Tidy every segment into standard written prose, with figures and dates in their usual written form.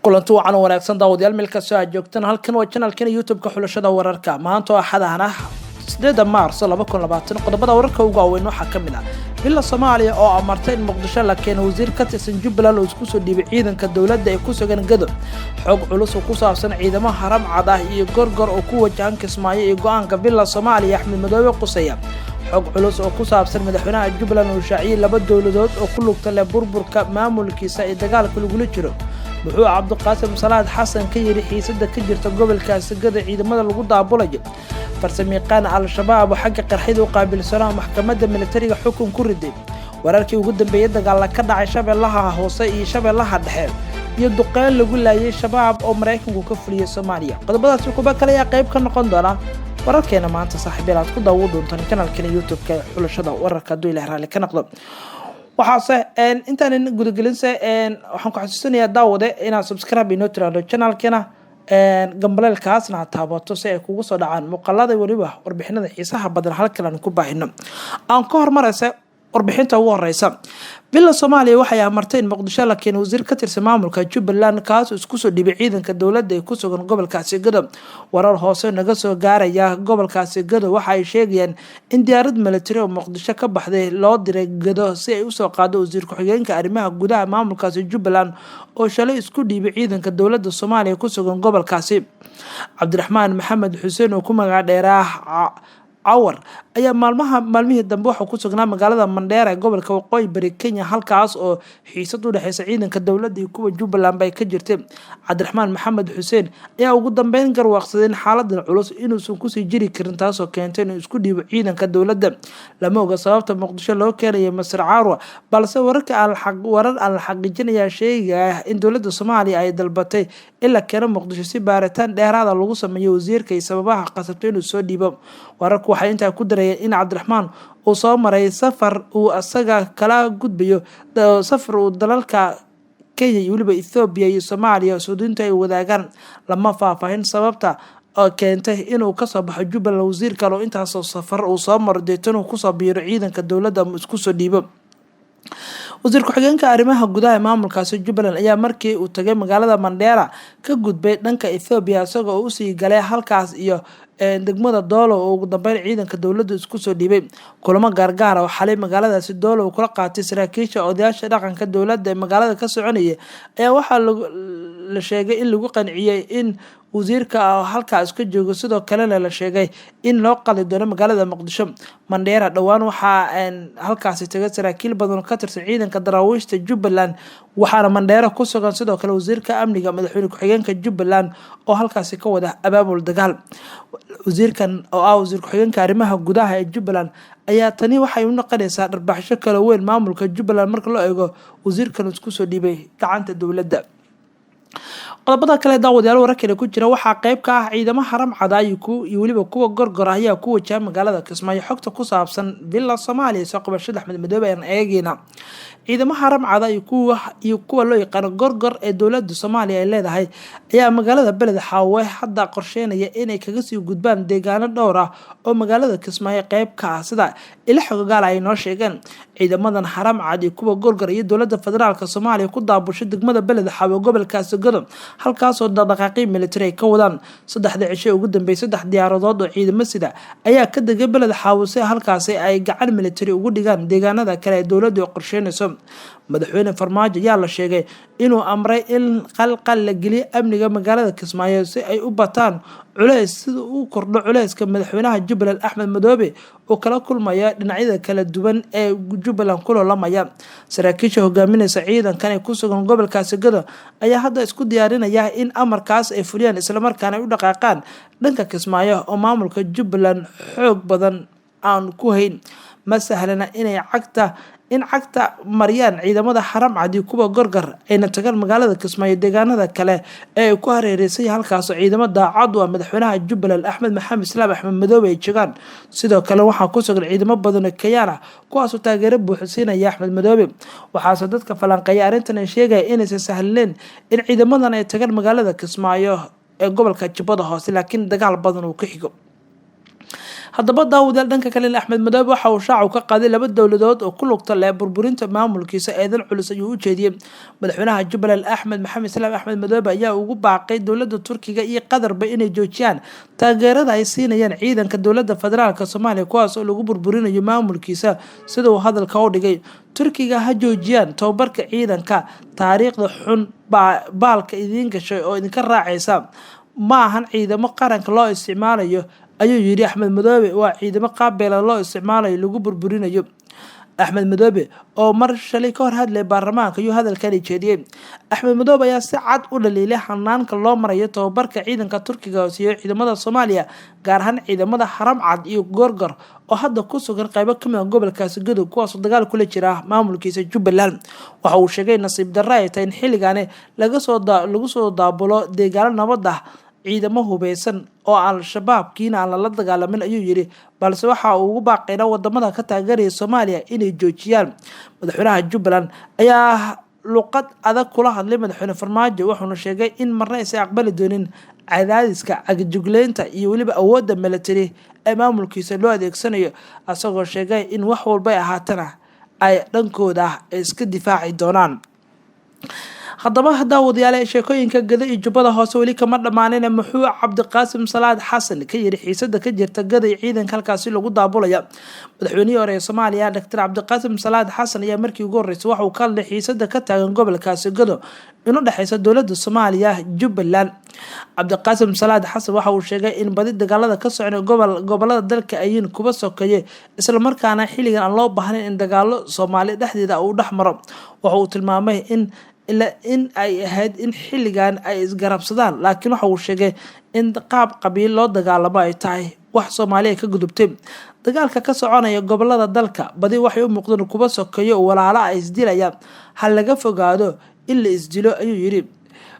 Kulanti wacan oo wanaagsan, daawadayaal, meel kastoo aad joogtaan. Halkan waa channelkana YouTube-ka Xulashada Wararka. Maanta oo Axadahana 8 Maarso 2020, qodobada wararka ugu waaweyn waxaa ka mid ah Villa Soomaaliya oo amartay in Muqdisho la keeno wasiir ka tirsan Jubbaland oo isku soo dhiibay ciidanka dowladda ee ku sugan Gado. Xog culus oo ku saabsan ciidamo Haramcad ah iyo Gorgor oo ku wajahan Kismaayo iyo go-aanka Villa Soomaaliya Axmed Madoobe quseeya. Xog culus oo ku saabsan madaxweynaha Jubbaland oo shaaciyey laba dowladood oo ku lugta leh burburka maamulkiisa ee dagaalka lagula jiro. Muxuu Cabdiqaasim Salaad Xasan ka yidhi xiisada ka jirta gobolkaasi Gada, ciidamada lagu daabulayo? Farsamayaqaan Al-Shabaab oo xagga qarxida u qaabilsanaa maxkamadda militariga xukun ku riday. Wararkii ugu dambeeyay dagaala ka dhacay Shabeellaha Hoose iyo Shabeellaha Dhexe iyo duqeyn lagu laayay Shabaab oo Maraykanku ka fuliyey Soomaaliya. Qodobadaasi kuba kale ayaa qayb ka noqon doona wararkeena maanta, saaxiibyal, aad ku daawo doontaan channelkana YouTube-ka ee Xulashada Wararka, hadduu Ilaah raalli ka noqdo. Waxaase intaanan gudagelinse waxaan ku xasuusinayaa, daawade, inaad subscribe inoo tiraahdo channelkana, gambaleelkaasna aad taabato si ay kugu soo dhacaan muuqaalada, weliba warbixinada xiisaha badan halkan aan ku baahino. Aan ka hormaraysa warbixinta ugu horeysa. Villa Soomaaliya waxay amartay in Muqdisho la keeno wasiir ka tirsan maamulka Jubbaland, kaas isku soo dhibay ciidanka dowladda ee ku sugan gobolkaasi Gado. Warar hoose naga soo gaaraya gobolkaasi Gado waxa ay sheegayaan in diyaarad militari oo Muqdisho ka baxday loo diray Gado si ay usoo qaado wasiir ku-xigeenka arrimaha gudaha maamulkaasi Jubbaland oo shalay isku dhiibay ciidanka dowladda Soomaaliya ku sugan gobolkaasi. Cabdiraxmaan Maxamed Xuseen oo ku magac dheeraa Cawar ayaa maalmihii dambe waxaa ku sugnaa magaalada Mandheera ee gobolka Waqooyi Bari Kenya, halkaas oo xiisad u dhexeysa ciidanka dowladda iyo kuwa Jubbaland bay ka jirtay. Cabdiraxmaan Maxamed Xuseen ayaa ugu dambeyn garwaaqsaday in xaaladan culus inuusan kusii jiri karin, taasoo keentay inuu isku dhiibo ciidanka dowladda. Lama oga sababta Muqdisho loo keenayo Mister Carwa, balse warar aan la xaqiijin ayaa sheegaya in dowladda Soomaaliya ay dalbatay in la keeno Muqdisho si baaritaan dheeraada lagu sameeyo wasiirka iyo sababaha qasabtay inuu soo dhiibo. Wararku waxay intaa ku darayeen in Cabdiraxmaan uu soo maray safar uu asaga kala gudbayo, safar uu dalalka Kenya iyo weliba Ethoobiya iyo Soomaaliya suudintu ay wadaagaan. Lama faahfaahin sababta oo keentay inuu kasoo baxo Jubbaland wasiir kale oo intaasoo safar uu soo maro, deetan uu kusoo biiro ciidanka dowladda ama isku soo dhiibo. Wasiir ku-xigeenka arrimaha gudaha ee maamulkaasi Jubbaland ayaa markii uu tagay magaalada Mandheera ka gudbay dhanka Ethoobiya, isagoo oo usii galay halkaas iyo degmada Doolo oo ugu dambeyn ciidanka dowladdu isku soo dhiibay. Kulamo gaargaara oo xalay magaaladaasi Doolo uu kula qaatay saraakiisha, odayaasha dhaqanka, dowladda ee magaalada ka soconaya ayaa waxaa la sheegay in lagu qanciyey in wasiirka halkaa iska joogo, sidoo kalena la sheegay in loo qali doono magaalada Muqdisho. Mandheera dhowaan waxaa halkaasi tagay saraakiil badan oo ka tirsan ciidanka daraawiishta Jubbaland, waxaana Mandheera ku sugan sidoo kale wasiirka amniga, madaxweyne ku-xigeenka Jubbaland oo halkaasi ka wada abaabul dagaal. Wasiirkan oo ah wasiir ku-xigeenka arrimaha gudaha ee Jubbaland ayaa tani waxay u noqonaysaa dharbaxsho kala weyn maamulka Jubbaland marka loo eego wasiirkan isku soo dhiibay gacanta dowladda. Qodobada kale, daawadayaal, wararkeena ku jira waxaa qeyb ka ah ciidamo Haramcada iyo weliba kuwa Gorgor ayaa ku wajaha magaalada Kismaayo. Xogta ku saabsan Villa Soomaaliya soo qabashada Axmed Madoobe ayaan eegeyna. Ciidamo Haramcada iyo kuwa loo yaqaano Gorgor ee dowlada Soomaaliya ay leedahay ayaa magaalada Beled Xaawe hadda qorsheynaya inay kaga sii gudbaan deegaano dhowr ah oo magaalada Kismaayo qeyb ka ah, sida ila xogogaal ay noo sheegeen. Ciidamadan Haramcad iyo kuwa Gorgor iyo dowlada federaalk Soomaaliya ku daabushay degmada Beled Xaawe, gobolkaasi Godob, halkaasoo dhaqdhaqaaqyo militari ay ka wadaan. Saddexda cisho ugu dambeeyay, saddex diyaaradood oo ciidamo sida ayaa ka degay Beled Xaawo si halkaasi ay gacan militari ugu dhigaan deegaanada kale ee dowladdu ay qorsheynayso. Madaxweyne Farmaajo ayaa la sheegay inuu amray in qalqal la geliyo amniga magaalada Kismaayo si ay u bataan culeys, sida uu kordho culeyska madaxweynaha Jubbaland Axmed Madoobe oo kala kulmaya dhinacyada kala duwan ee Jubbaland ku loolamaya. Saraakiisha hogaaminaysa ciidankan ee ku sugan gobolkaasi Gado ayaa hadda isku diyaarinaya in amarkaas ay fuliyaan, islamarkaana ay u dhaqaaqaan dhanka Kismaayo oo maamulka Jubbaland xoog badan aan ku hayn. Ma sahlana inay cagta in cagta mariyaan ciidamada Haramcad iyo kuwa Gorgar ayna tagaan magaalada Kismaayo, deegaanada kale ee ay ku hareereysay, halkaasoo ciidamo daacad u ah madaxweynaha Jubbaland Axmed Maxamed Islaam Axmed Madoobe ay joogaan. Sidoo kale waxaa ku sugan ciidamo badan oo Kenyaan ah, kuwaasoo taageero buuxa siinaya Axmed Madoobe. Waxaase dadka falanqeeya arrintan ay sheegaya inaysan sahlineyn in ciidamadan ay tagaan magaalada Kismaayo ee gobolka Jubbada Hoose, laakiin dagaal badan uu ka xigo. Haddaba daawadayaal, dhanka kale Axmed Madoobe waxa uu shaacu ka qaaday laba dowladood oo ku lugta leh burburinta maamulkiisa. Eedan culus ayuu u jeediyey. Madaxweynaha Jubbaland Axmed Maxamed Islaam Axmed Madoobe ayaa ugu baaqay dowlada Turkiga iyo Qatarba inay joojiyaan taageerada ay siinayaan ciidanka dowlada federaalk Soomaaliya, kuwaas oo lagu burburinayo maamulkiisa, sida uu hadalka u dhigay. Turkiga ha joojiyaan tababarka ciidanka, taariikhda xun baa baalka idiin gashay oo idinka raacaysa. Ma ahan ciidamo qaranka loo isticmaalayo, ayuu yidhi Axmed Madoobe, waa ciidamo qaabbeela loo isticmaalayo, lagu burburinayo. Axmed Madoobe oo mar shalay ka hor hadlay baarlamaanka ayuu hadalkani jeediyey. Axmed Madoobe ayaa si cad u dhaliilay hanaanka loo marayo tababarka ciidanka Turkiga oo siiyo ciidamada Soomaaliya, gaar ahaan ciidamada Haramcad iyo Gorgor oo hadda ku sugan qeybo kamid ah gobolkaasi Godow, kuwaasoo dagaal kula jira maamulkiisa Jubbaland. Waxa uu sheegay nasiib darro ay tahay in xilligaani lagu soo daabulo deegaano nabad ah ciidamo hubeysan oo Al-Shabaabkiina aan lala dagaalamin, ayuu yidhi. Balse waxa uu ugu baaqayna wadamada ka taageeraya Soomaaliya inay joojiyaan. Madaxweynaha Jubbaland ayaa luqad adag kula hadlay madaxweyne Farmaajo, wuxuuna sheegay in marna aysan aqbali doonin cadaadiska, cagajugleynta iyo weliba awoodda military ee maamulkiisa loo adeegsanayo, isagoo sheegay in wax walba ay ahaatana ay dhankooda iska difaaci doonaan. Haddaba daawadayaal, sheekooyinka Gada iyo Jubbada Hoose weli kama dhammaanina. Muxuu Cabdiqaasim Salaad Xasan ka yiri xiisada ka jirta Gada iyo ciidanka halkaasi lagu daabulaya? Madaxweynihii hore ee Soomaaliya Doctor Cabdiqaasim Salaad Xasan ayaa markii ugu horreysay waxa uu ka hadlay xiisada ka taagan gobolkaasi Gado inu dhexeysa dowlada Soomaaliya, Jubbaland. Cabdiqaasim Salaad Xasan waxa uu sheegay in badi dagaalada ka socda gobolada dalka ayiin kuba sokeeye, islamarkaana xilligan aan loo baahnayn in dagaalo Soomaali dhexdeeda uu dhex maro. Waxa uu tilmaamay in ay ahayd in xilligan ay isgarabsadaan, laakiin waxa uu sheegay in qaab qabiil loo dagaalamo ay tahay wax Soomaaliya ka gudubtay. Dagaalka ka soconaya gobolada dalka badi waxay u muuqdeen kuba sokeeyo walaalo ay isdilayaan, ha laga fogaado in la isdilo, ayuu yidhi.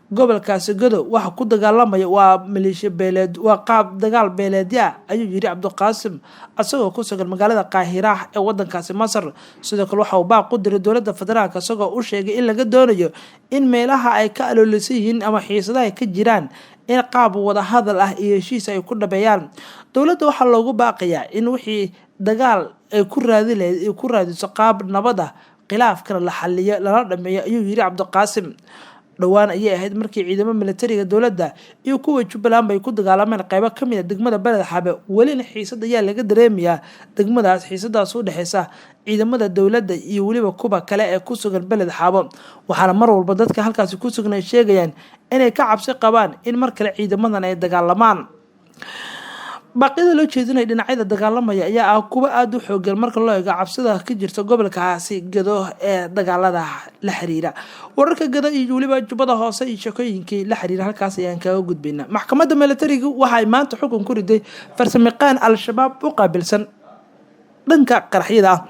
Gobolkaasi Godow waxa ku dagaalamaya waa maleeshiya beeleed, waa qaab dagaal beeleedya ah, ayuu yidhi Cabdiqaasim isagoo ku sugan magaalada Qaahiraah ee wadankaasi Masar. Sidoo kale waxa uu baaq u diray dowladda federaalk, isagoo u sheegay in laga doonayo in meelaha ay ka aloolisan yihiin ama xiisadaha ay ka jiraan in qaab wadahadal ah iyo heshiis ay ku dhabeeyaan. Dowladda waxaa loogu baaqayaa in wixii dagaal ay ku raadi lahayd ay ku raadiso qaab nabad ah, khilaafkana la xaliyo lana dhameeyo, ayuu yidhi Cabdiqaasim. Dhowaan ayay ahayd markii ciidamo militariga dowladda iyo kuwa Jubbaland bay ku dagaalameen qeybo kamid a degmada Beled Xabe. Welina xiisad ayaa laga dareemayaa degmadaas, xiisadaas u dhexeysa ciidamada dowladda iyo weliba kuwa kale ee ku sugan Beled Xaabo. Waxaana mar walba dadka halkaasi ku sugan ay sheegayaan inay ka cabsi qabaan in mar kale ciidamadan ay dagaalamaan. Baaqyada loo jeedinaya dhinacyada dagaalamaya ayaa ah kuwo aada u xoogan marka loo eego cabsida ka jirta gobolkaasi Gado ee dagaalada la xiriira. Wararka Gado iyo weliba Jubbada Hoose iyo sheekooyinkii la xiriira halkaas ayaan kaga gudbayna. Maxkamadda militariga waxay maanta xukun ku riday farsamayaqaan Al-Shabaab u qaabilsan dhanka qaraxyada ah.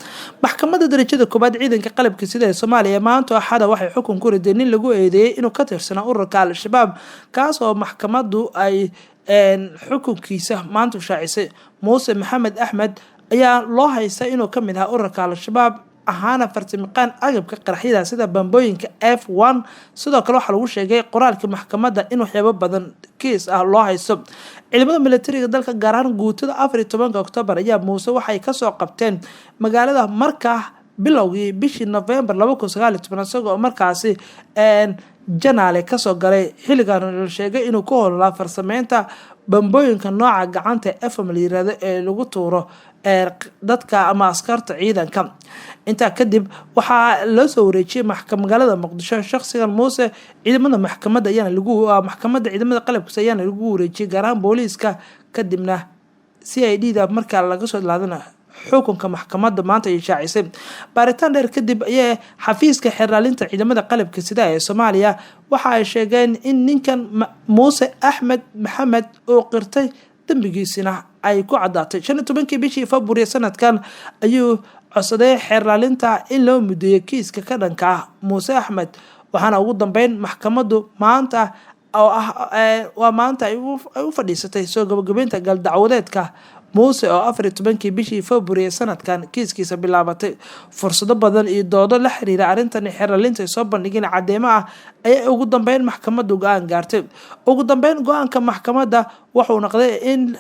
Maxkamadda darajada koowaad ciidanka qalabka sida ee Soomaaliya maanta Axada waxay xukun ku riday nin lagu eedeeyey inuu ka tirsanaa ururka Al-Shabaab, kaas oo maxkamaddu ay xukunkiisa maanta shaacisay. Muuse Maxamed Axmed ayaa loo haystaa inuu kamid ahaa ururka Al-Shabaab, ahaana farsamayaqaan agabka qaraxyada sida bambooyinka F1. Sidoo kale waxaa lagu sheegay qoraalka maxkamadda in waxyaabo badan kiis ah loo haysto. Ciidamada militariga dalka, gaar ahaan guutada 14-ka Oktoobar, ayaa Muuse waxay kasoo qabteen magaalada markaa bilowgii bishii November 2019, isagoo markaasi Janaale kasoo galay. Xilligan la sheegay inuu ku howlaa farsameynta bambooyinka nooca gacanta FM la yirahdo ee lagu tuuro dadka ama askarta ciidanka. Intaa kadib waxaa loo soo wareejiyay magaalada Muqdisho shaqsigan Muuse. Ciidamada maxkamadda ayaana lagu maxkamadda ciidamada qalabkiisa ayaana lagu wareejiyay, gaar ahaan booliiska. Kadibna CID da markaa laga soo laadana xukunka maxkamadda maanta ay shaacisay. Baaritaan dheer kadib ayaa xafiiska xeerlaalinta ciidamada qalabka sida ee Soomaaliya waxa ay sheegeen in ninkan Muuse Axmed Maxamed uu qirtay, dembigiisina ay ku caddaatay. 15-kii bishii February sanadkan ayuu codsaday xeerlaalinta in loo mudeeyo kiiska ka dhanka ah Muuse Axmed, waxaana ugu dambeyn maxkamaddu maanta oo ah waa maanta ay u fadhiisatay soo gabagabeynta galdacwadeedka Muuse oo 14-kii bishii February ee sanadkan kiiskiisa bilaabatay. Fursado badan iyo doodo la xiriira arrintan xeerlalinta ay soo bandhigeen cadeymo ah ayay ugu dambeyn maxkamaddu go-aan gaartay. Ugu dambeyn go-aanka maxkamadda wuxuu noqday in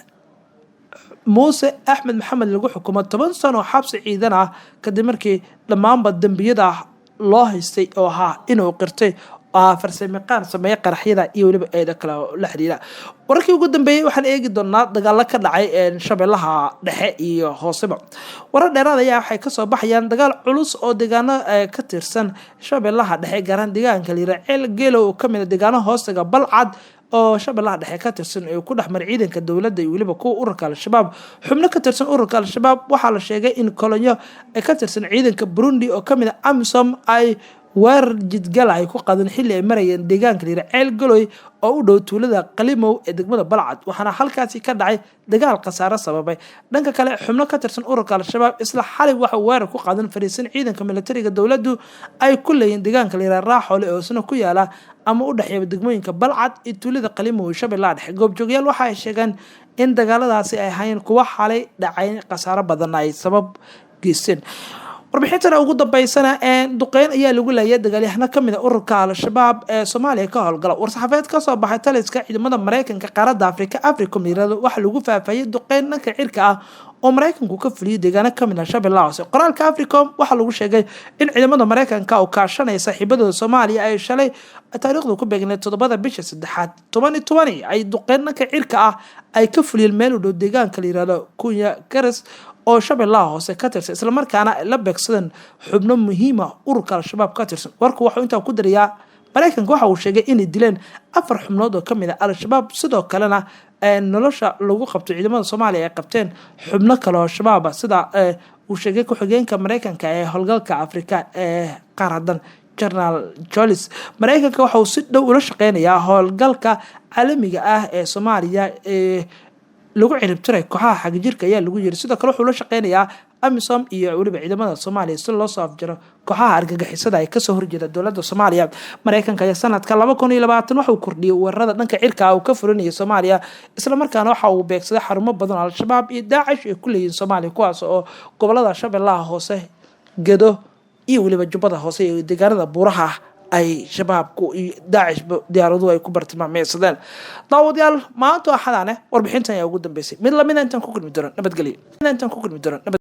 Muuse Axmed Maxamed lagu xukumo 10 sano xabsi ciidan ah, kadib markii dhammaanba dembiyada loo haystay oo ahaa inuu qirtay farsamayaqaan sameeye qaraxyada iyo weliba eedo kale oo la xiriira. Wararkii ugu dambeeyey waxaan eegi doonaa dagaalo ka dhacay Shabeellaha Dhexe iyo hooseba. Warar dheeraad ayaa waxay kasoo baxayaan dagaal culus oo deegaano ka tirsan Shabeellaha Dhexe, gaaraan deegaanka liira Ceel Geelow oo kamid a deegaano hoostaga Balcad oo Shabeellaha Dhexe ka tirsan ee ku dhexmaray ciidanka dowladda iyo weliba kuwa ururka Al-Shabaab. Xubno ka tirsan ururka Al-Shabaab waxaa la sheegay in kolonyo ka tirsan ciidanka Burundi oo kamid a AMISOM ay weerar jidgal ay ku qadeen xilli ay marayeen deegaanka liira Ceel Galoy oo u dhow tuulada Qalimow ee degmada Balcad, waxaana halkaasi ka dhacay dagaal khasaare sababay. Dhanka kale, xubno ka tirsan ururka Al-Shabaab isla xalay waxa weerar ku qaadan fariisan ciidanka militariga dowladdu ay ku leeyihiin deegaanka liira Raaxoole oo isna ku yaala ama u dhexeeya degmooyinka Balcad iyo tuulada Qalimow ee Shabeellaha Dhexe. Goobjoogyaal waxa ay sheegeen in dagaaladaasi ay ahaayeen kuwo xalay dhacay, khasaaro badanna ay sabab geysteen. Warbixintana ugu dambeysana, duqeyn ayaa lagu laayay dagaalyahano kamid a ururka Al-Shabaab ee Soomaaliya ka howlgala. War-saxaafeed kasoo baxay taliska ciidamada Mareykanka qaaradda Afrika, AFRICOM yirahdo, waxaa lagu faahfaahiyey duqeyn dhanka cirka ah oo Mareykanku ka fuliyay deegaano kamid ah Shabeellaha Hoose. Qoraalka AFRICOM waxaa lagu sheegay in ciidamada Mareykanka oo kaashanaya saaxiibadooda Soomaaliya ay shalay, taariikhdu ku beegneed 7-da bisha 3aad 2020, ay duqeyn dhanka cirka ah ay ka fuliyeen meel u dhow deegaanka la yirahdo Kunya Garas oo Shabeellaha Hoose ka tirsan, islamarkaana la beegsadeen xubno muhiima ururka Al-Shabaab ka tirsan. Warku waxuu intaa ku darayaa Mareykanka waxa uu sheegay inay dileen afar xubnood oo kamid ah Al-Shabaab, sidoo kalena nolosha lagu qabto ciidamada Soomaaliya ay qabteen xubno kale oo Shabaaba, sida uu sheegay ku-xigeenka Mareykanka ee howlgalka Afrika ee qaaradan, Generaal Jolis. Mareykanka waxa uu si dhow ula shaqeynayaa howlgalka caalamiga ah ee Soomaaliya ee lagu ciribtiray kooxaha xagjirka, ayaa lagu yiri. Sidoo kale wuxuu la shaqeynayaa AMISOM iyo weliba ciidamada Soomaaliya si loo soo afjaro kooxaha argagixisada ay kasoo horjeeda dowladda Soomaaliya. Mareykanka ayaa sanadka 2020 waxauu kordhiyay weerarada dhanka cirka ah uu ka fulinayay Soomaaliya, islamarkaana waxa uu beegsaday xarumo badan oo Al-Shabaab iyo Daacish ay ku leeyihiin Soomaaliya, kuwaas oo gobolada Shabeellaha Hoose, Gedo iyo weliba Jubbada Hoose iyo deegaanada buuraha ay Shabaabku iyo Daacish diyaaraduhu ay ku bartilmaameysadeen. Daawadayaal, maanta axadaane warbixintan ayaa ugu dambeysay. Mid lamida intaan ku kulmi doono, nabadgelyo. Intaan ku kulmi doono, nabad.